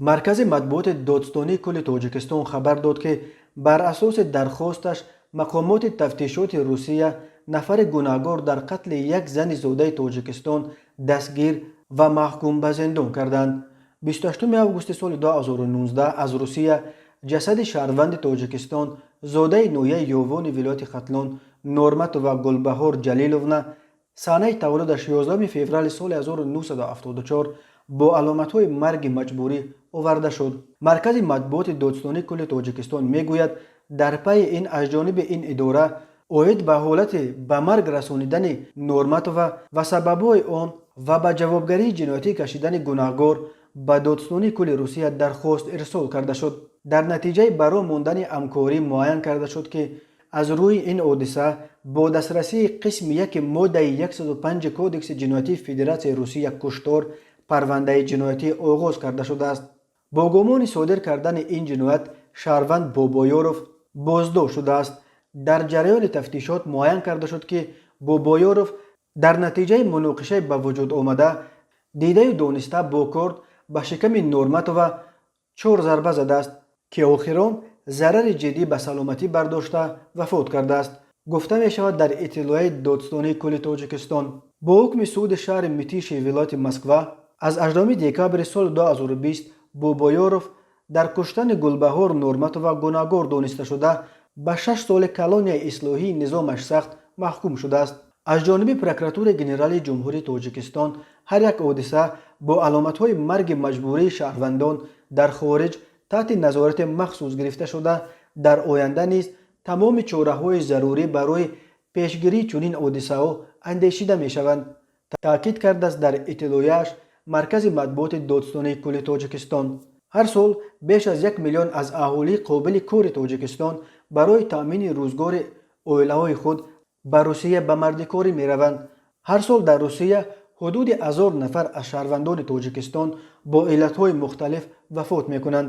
Маркази матбуоти Додситонии кулли Тоҷикистон хабар дод, ки бар асоси дархосташ мақомоти тафтишоти Русия нафари гунаҳгор дар қатли як зани зодаи Тоҷикистон дастгир ва маҳкум ба зиндон карданд. 28 августи соли 2019 аз Русия ҷасади шаҳрванди Тоҷикистон, зодаи ноҳияи Ёвони вилояти Хатлон, Норматова Гулбаҳор Ҷалиловна, санаи таваллудаш 11 феврали соли 1974, бо аломатҳои марги маҷбурӣ оварда шуд. Маркази матбуоти Додситонии кулли Тоҷикистон мегӯяд, дар пайи ин аз ҷониби ин идора оид ба ҳолати ба марг расонидани Норматова ва сабабҳои он ва ба ҷавобгарии ҷиноятӣ кашидани гунаҳгор ба Додситонии кулли Русия дархост ирсол карда шуд. Дар натиҷаи ба роҳ мондани ҳамкорӣ муайян карда шуд, ки аз рӯи ин ҳодиса бо дастрасии қисми яки моддаи 105 Кодекси ҷиноятии Федератсияи Русия, куштор, парвандаи ҷиноятӣ оғоз карда шудааст. Бо гумони содир кардани ин ҷиноят шаҳрванд Бобоёров боздошт шудааст. Дар ҷараёни тафтишот муайян карда шуд, ки Бобоёров дар натиҷаи муноқишаи ба вуҷуд омада дидаю дониста бо корд ба шиками Норматова чор зарба задааст, ки охирон зарари ҷиддӣ ба саломатӣ бардошта, вафот кардааст, гуфта мешавад дар иттилояи Додситонии кулли Тоҷикистон. Бо ҳукми суди шаҳри Митиши вилояти Москва аз 8 декабри соли 2020 Бобоёров дар куштани Гулбаҳор Норматова гунаҳгор дониста шуда, ба 6 соли колонияи ислоҳии низомаш сахт маҳкум шудааст. Аз ҷониби Прокуратураи Генералии Ҷумҳурии Тоҷикистон ҳар як ҳодиса бо аломатҳои марги маҷбурии шаҳрвандон дар хориҷ таҳти назорати махсус гирифта шуда, дар оянда низ тамоми чораҳои зарурӣ барои пешгирии чунин ҳодисаҳо андешида мешаванд, таъкид кардааст дар иттилояаш Маркази матбуоти Додситонии кулли Тоҷикистон. Ҳар сол беш аз 1 миллион аз аҳолии қобили кори Тоҷикистон барои таъмини рӯзгори оилаҳои худ ба Русия ба мардикорӣ мераванд. Ҳар сол дар Русия ҳудуди 1000 нафар аз шаҳрвандони Тоҷикистон бо иллатҳои мухталиф вафот мекунанд.